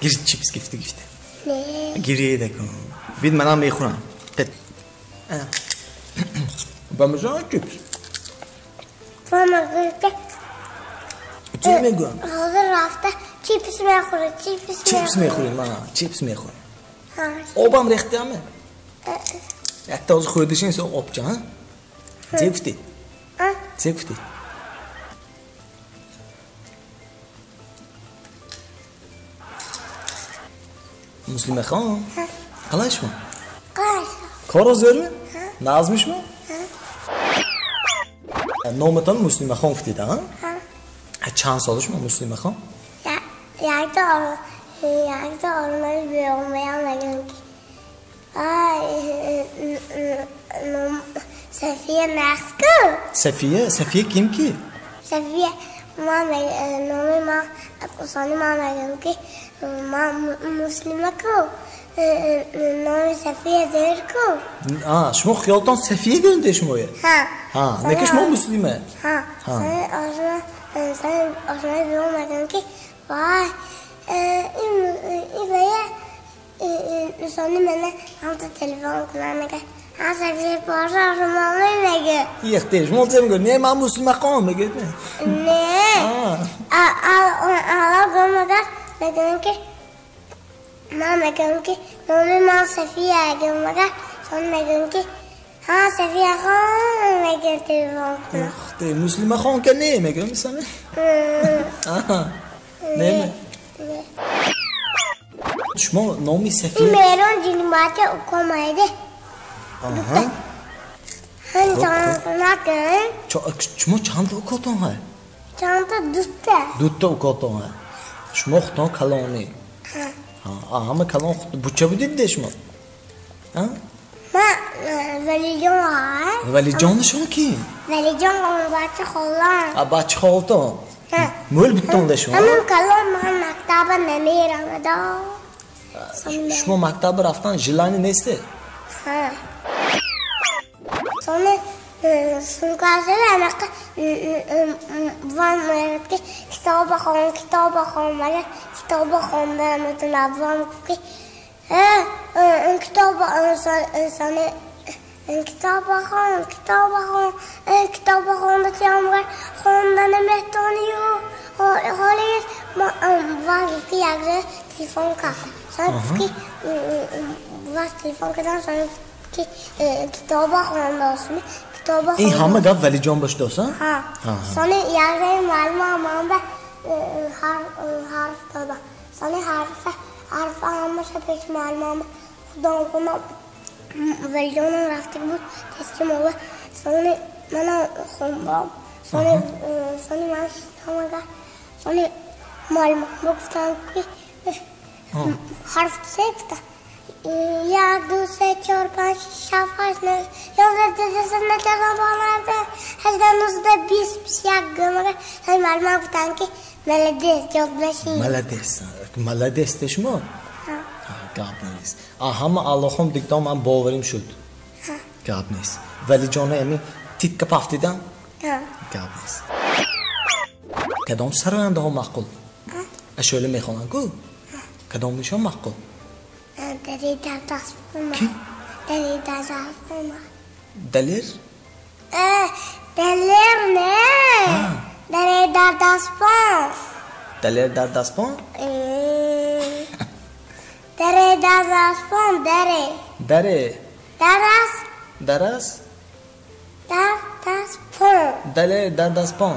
Гир чипс гифти гифти. Не. Гиред акун. Бид манам мехӯрам. Ба мажа чипс. Чӣ мегӯям? Ҳозир рафта чипс мехӯрад, чипс мехӯрад. Чипс мехӯрем, мана, чипс мехӯрем. Обам рехтиаме? Якта ҳозир хӯрдишин со обча, ҳа? Чӣ гуфтӣ? Чӣ гуфтӣ? Муслимахон? Қалай шумо? Қалай. Коро зӯрми? Нағзми шумо? Номатон Муслимахон гуфтед, а? Чанд сола шумо, Муслимахон? Якта ормаи биёмаям мегӯям ки Сафия нағз ку? Сафия? Сафия ким ки? Сафия номи ман осони ман мегӯям ки ман Муслима ку, номи Сафия зер ку. Шумо хиёлтон Сафия гӯнде шумое? Ҳа. Не ки шумо Муслима? Ҳа. Сони ошнои биём мегӯям ки вай ин сони мана ҳамта телефон кунам мега ҳа Сафия пошо шумо мегӯ. Яхте шумо чӣ мегӯ? Не, ман Муслимахон мегӯед. Не. Ала гӯм агар мегӯям ки ман мегӯям ки номи ман Сафия гӯм агар сони мегӯям ки ҳа Сафияхон мегӯ телефон кунам. Яхте Муслимахон ка не мегӯям сами? Не. Шумо номи Сафия Мерон ҷинимбача укомайде. Шумо чандта укотон ҳай? Чандта дута. Дута укотон ҳай. Шумо худтон калонӣ. Ҳама калон буча будед де шумо? Ман Валиҷон ҳай. Валиҷони шумо ки? Валиҷон бача холам. Бача холтон? Мӯл будтон де шумо? Ҳамон калон ман мактаба намерамада. Шумо мактаба рафтан желание несте? Ҳа. Сони сумкасida anaqa buvam aytdi kitob xon, kitob xon, mana kitob xondan buvam gapki kitob soni kitob xon, kitob xon, kitob xonda yomg'ir xondan mehtoni-yu xolis buvam gapki yakda telefon qildi. Soni gapki buvam telefon qildan soni gapki kitob xondosmi. Ин ҳама гап Валиҷон бошдоса? Ҳа. Сони якдаи муаллима ман ба ҳарф дода. Сони ҳарфа ҳамаша пеши муаллимама худом худом Валиҷонам рафтаг буд тести мова. Сони манам хондам. Сони ман шидам сони муаллима гуфтам ки ҳарф се гуфта. 1, 2, 3, 4, 5, 6, 7, 8, 9, 10, 11, 12, 13, 14, 15, 20, 21 гӯмага. Сони муаллима гуфтанд ки молодец, ёд башӣ. Молодец. Молодец де шумо? Гап нест. Ҳама Аллоҳом дигдом ман боварим шуд. Гап нест. Валиҷона ами титка пафтидан? Гап нест. Кадом сарояндаҳо маъқул? Ашӯла мехонанд ку? Кадом нишон маъқул? Далер дар дастпома. Ки? Далер дар дастпома. Далер? Далер не. Далер дар дастпон. Далер дар дастпон? Далер дар дастпон, даре. Даре. Дарас. Дарас? Дар дастпон. Далер дар дастпон.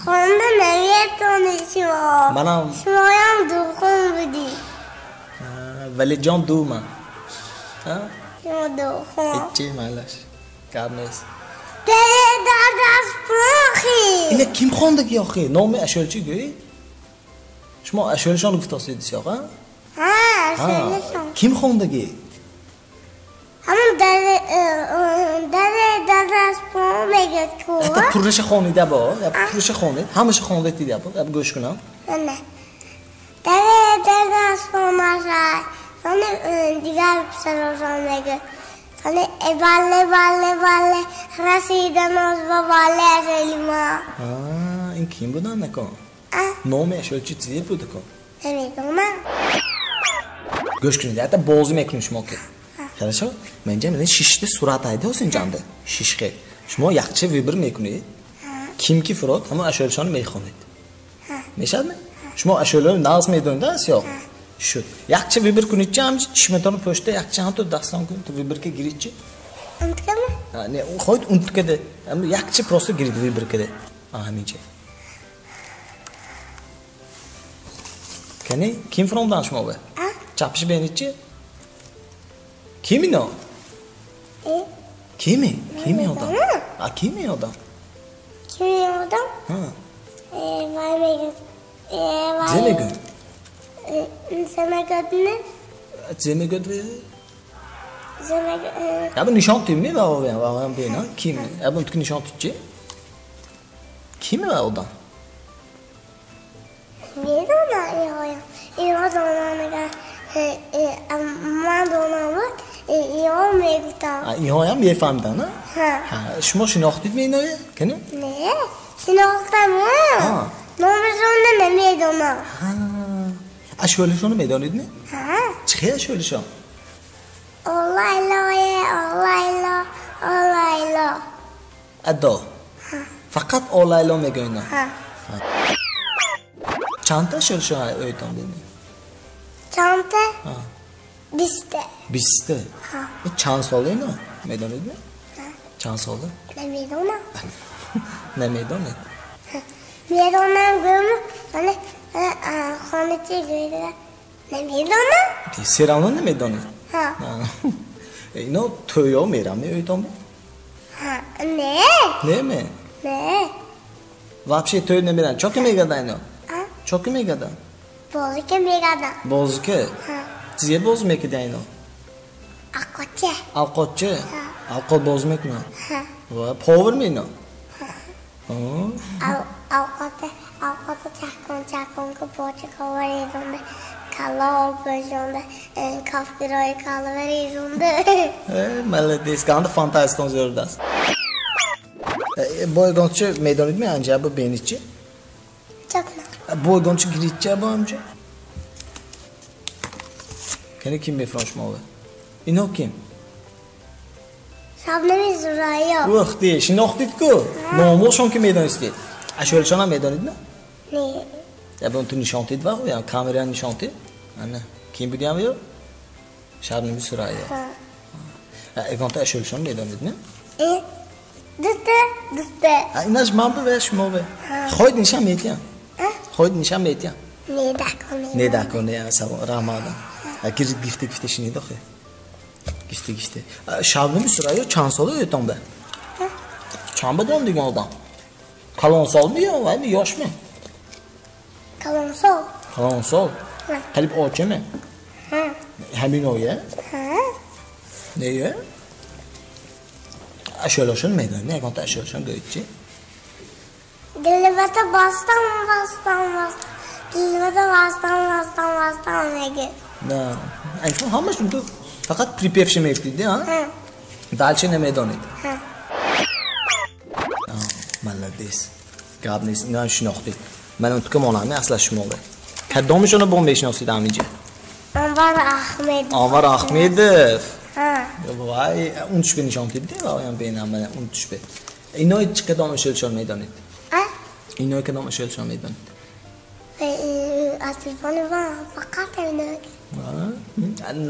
Хонда наметавонӣ шумо. Манам. Шумоям духон будӣ. Валиҷон ду ман. Шумо духон. Ҳечи майлаш. Гап нест. Далер дар дастпон хи. Ина ким хондаги охи? Номи ашӯлчи гӯӣ? Шумо ашӯлшон гуфтосед сиёқ, а? Ҳа, ашӯлшон. Ким хондаги? Ҳамон далер дар дастпон мегӯяд ку. Ҳатто пурраша хонида бо, пурраша хонед, ҳамаша хондед дида бо, гӯш кунам. Не. Далер дар дастпон машай. Сони дигар писарошон мегӯяд. Сони бале бале бале расида ноз ба бале ашӯлима. Ин ким будан након? Номи ашӯлчи чизе буд акон? Намедонам. Гӯш кунед, якта бозӣ мекунем шумо ки. Хорошо? Ман инҷа ман шишта сурат айда ҳосинҷанда. Шишхе. Шумо якча выбор мекунед. Ким ки фурод, ҳамон ашёлшонро мехонед. Мешавад? Шумо ашёлро нағз медонед, аст ё? Шуд. Якча выбор кунед чи, ҳамчи чишматонро пӯшта, якча ҳам то дастон кунед, то выбор ка гирид чи? Унтками? Не, хоҳед унткада. Якча просто гирид выбор када. Ҳаминча. Кани, ким фуромдан шумо бе? Чапиш бенид чи? Ким ино? Кими? Кими одам? А кими одам? Кими одам? Вай мегӯяд. Зе мегӯяд? Зе мегӯяд не? Зе мегӯяд? Зе мегӯяд. Яб нишон тим ми ва бена? Ким? Яб унтки нишон тит чи? Кими ва одам? Медонам иҳоям. Иҳо донам ман донам буд, иҳо мегуфтам. Иҳоям мефаҳмиданд, а? Шумо шинохтид миное? Кани? Не, шинохтам. Номашонро намедонам. Ашёлишонро медонед, не? Чӣ хел ашёлишон? Олайлое, олайло, олайло. Адо. Фақат олайло мегӯянд. Чандта ашёлишон ойтон дедед? Чандта? Биста. Биста? Чанд сола ино? Медонед? Чанд сола? Намедонам. Намедонед? Медонам гӯям, вале хоначи гӯяд намедонам. Все равно намедонед? Ино тӯё мерам меойтон? Не. Не ме? Не. Вообще тӯй намерам. Чо ки мегаданд ино? Чо ки мегаданд? Бозике мегаданд. Бозике? Чизе боз мекунад ино? Авқотча. Авқотча? Авқот боз мекунад? Ва повар ме ино? Авқота, авқота чакон чакон ки поча кова резонда, калоб пӯшонда, кафгирои калва резонда. Молодец, ганда фантазиятон зиёд аст. Бо ягон чи медонед ми анҷа бо бенид чи? Чакна. Бо ягон чи гирид чи бо анҷа? Кани ким мефурон шумо? Ино ким? Шабнами Сурайё. Ух ты, шинохтид ку? Номошон ки медонистед? Ашёлшонам медонед, не? Не. Яб ту нишон тид ва ям камера нишон тид? Ана, ким будям ё? Шабнами Сурайё. Ягонта ашёлшон медонед, не? Дута, дута. Инаш ман бе шумо бе. Хоҳед нишон метиям? Хоҳед нишон метиям? Не даконе. Не даконе, салом, раҳмат. Гирид гифте гифте шинид охе. Гифте гифте. Шабнами Сурайё чанд сола ётон бе? Чанд бадон диган одам? Калонсолми ё вайми ёшми? Калонсол. Калонсол? Қалиб очами? Ҳамин оя? Не? Ашёлошон медонед, не ягонта ашёлошон гӯед чи? Дилбата бастам, бастам, бастам. Дилбата бастам, бастам, бастам мегӯяд. На, айн шумо ҳамаш ту фақат припевши мефтид, а? Дальше намедонед. Молодец. Гап нест, иноам шинохтед. Ман унтка монам, аслан шумо бе. Кадомишонро бо мешиносед ҳаминҷа? Анвар Аҳмедов. Анвар Аҳмедов. Вай, унтуш бе нишон тид, ваям бенам ман унтуш бе. Инои чӣ кадом ашёлшон медонед? Инои кадом ашёлшон медонед? Аз телефони ман фақат ҳамино.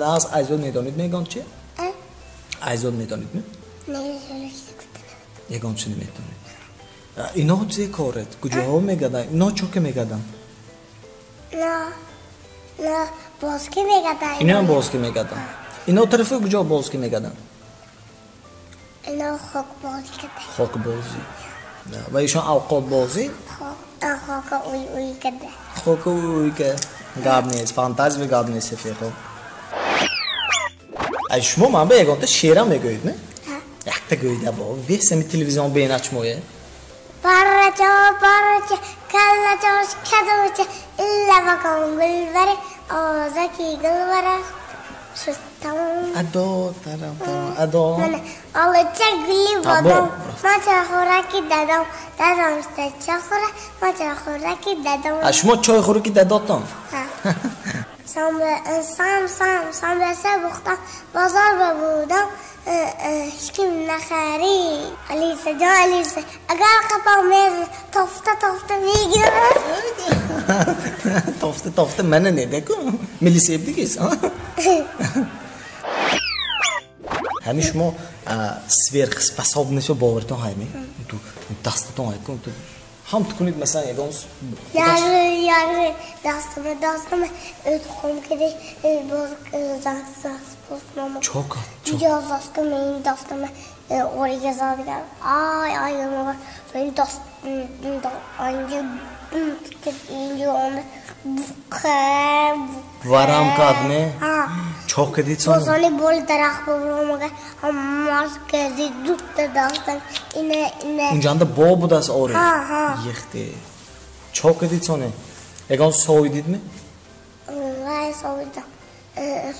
Нағз айзод медонед мегон чи? Айзод медонед ме? Не, ягон чи намедонед. Ино чӣ коред? Куҷоҳо мегаданд? Ино чо ки мегаданд? На, боз ки мегаданд. Иноам боз ки мегаданд. Ино тарафи куҷо боз ки мегаданд? Ино хокбозӣ карданд. Хокбозӣ. Ва ишон авқотбозӣ? Хока уй уй карда. Хока уй уй карда. Гап нест, фантазия гап нест, рафиқо. Ай шумо ман ба ягонта шеърам мегӯед, не? Якта гӯед або, вес ҳами телевизион бенад шумое. Парачо, парачо, каллачош, кадуча, илла бакон гулбари, озаки гулбара. Тамом. Адо тарам тарам адо. Олача гули бодом. Ман чойхӯраки дадом. Дадом чойхӯра, ман чойхӯраки дадом. А шумо чойхӯраки дадотон? Ҳа. Сам сам сам самбаса бухтам, бозор бабудам, ҳеҷ ким нахарид. Алиса ҷон Алиса, агар қапам мезан, тофта тофта мегирам. Тофта тофта мана недаку? Милиса дигис, а? Ҳамин шумо сверхспособность боваритон ҳайми? Ту дастатон ҳайкун ту ҳам ту кунед масалан ягон Яри дастама дастама хом киди боз боз кунам. Чока. Иҷозат мен дастама орига задгар. Ай ай мага мен даст анҷа инҷа онда варам кадне? Чок кадид сон? Бозони бол дарахт бобромага ҳамаш кади дутта дастам ина ина. Унҷанда бо будааст ори? Ҳа ҳа. Ехте. Чок кадид соне? Ягон сови дидми? Вай совидам.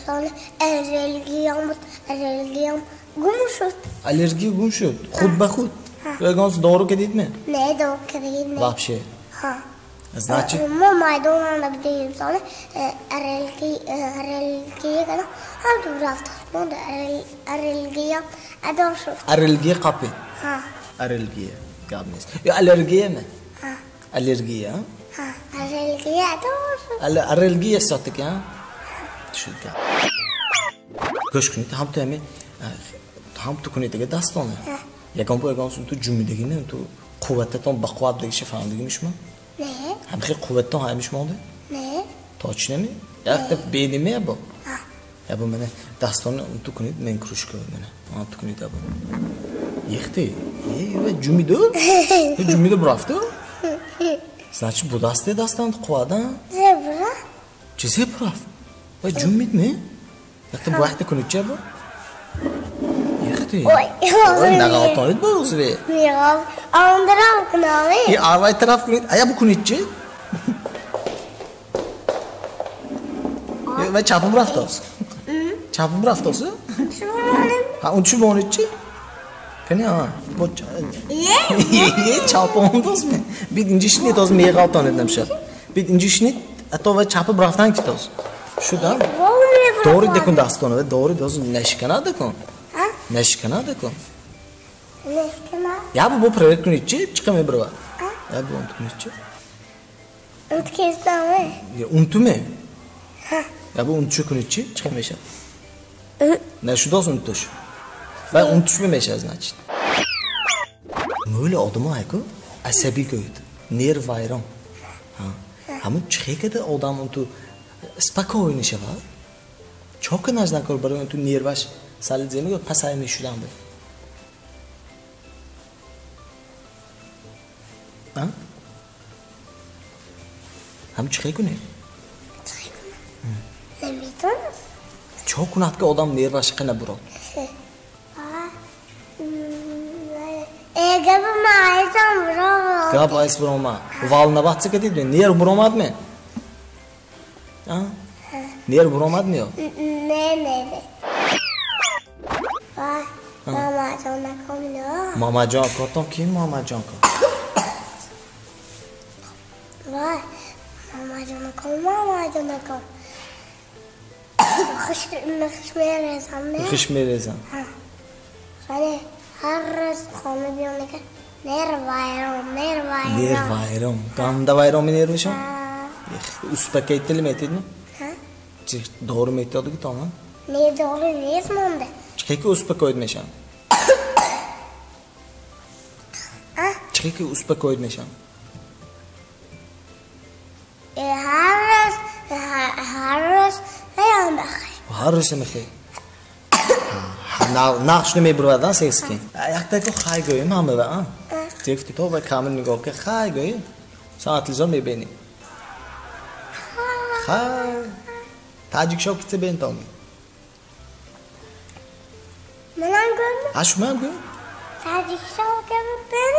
Сони аллергиям буд, аллергиям гум шуд. Аллергия гум шуд? Худ ба худ? Ягон дору кадидми? Не, дору кадид не. Вообще? Ҳа. Значит, мо майдонанда будем сони аллергия кардам, ҳам ту рафт монда аллергиям адо шуд. Аллергия қапид? Ҳа. Аллергия гап нест. Ё аллергия ме? Ҳа. Аллергия? Ҳа, аллергия адо шуд. Аллергия всё-таки, а? Шуд гап. Гӯш кунед, ҳам ту ҳами ҳам ту кунед дига дастона. Ягон бо ягон ту ҷумидагӣ не, ту қуввататон ба қувват дигиша фаҳмидагӣ шумо? Не. Ҳам хел қуввататон ҳами шумо монда? Не. Точно ми? Якта бениме бо? Ҳа. Ябо мана дастона ту кунед, мен кружка мана. Ҳам ту кунед ябо. Ехте. Е, ва ҷумиду? Ҷумиду бурафту? Значит, будасте дастан қувват, а? Зебра. Чи зебрафт? Ва ҷумид не? Якта бу якта кунед чи бо? Ехте. Ой, Ой, нағалтонид бо узве. Меғал. Андарам кунаве. Е, авай тараф кунед. Ая бу кунед чи? Ва чапум рафтос. Чапум рафтос? Ҳа, он чӣ монед чи? Кани, а, бо Е, чапум дос ме. Бид инҷи шинед, оз меғалтонид намшад. Бид инҷи шинед, ато ва чапа рафтан китос. Шуда? Дори декун дастона, ва дори доз нашикана декун. Нашикана декун. Нашикана. Я бу бо проверь кунед чи? Чиқа мебрава? Я бу онту кунед чи? Унткестаме. Е, унтуме? Я бу унтушу кунед чи? Чиқа мешад? Нашудос унтуш. Ва унтуш мешад, значит. Мӯли одамо ҳайку асабӣ гӯяд, нерв вайрон. Ҳамун чихе када одам унту спокойно шавад? Чо кунаш накор барои унту нерваш сали зе мегӯяд пасай мешудам бо. А? Ҳамун чихе кунед? Намедонам. Чо кунад ки одам нерваш қина бурод? Э, гапа ма айсам буромад. Гап айс буромад. Волноваться кадид ме? Нерв буромад ме? А? Нерв буромад ме? Не, не, не. Ва, мамаҷон наком но. Мамаҷон котон ки мамаҷон ко? Ва, мамаҷон наком, мамаҷон наком. Хуш мерезам, не? Хуш мерезам. Ҳа. Сони ҳар рӯз хона биём нека нерв вайрон, нерв вайрон. Нерв вайрон. Ганда вайрон нервишон? Успокоитель метидми? Ҳа? Чи дору метиёдиги томон? Не, дору нест монда. Чихе ки успокоит мешам? А? Чихе ки успокоит мешам? Ҳар рӯз, ҳар рӯз ҳаям бахай. Ҳар рӯз мехе. Нақш намебурвадан секски. Яктако хай гӯем ҳама ва, а? Зефти то ва камил нигоҳ ки хай гӯем. Соат телевизор мебинем. Хай. Таҷик шоу кице бен томи. Манам гӯем? А шумоам гӯем? Таҷик шоу ки бен.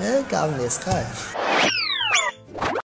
Э, гап нест, хай.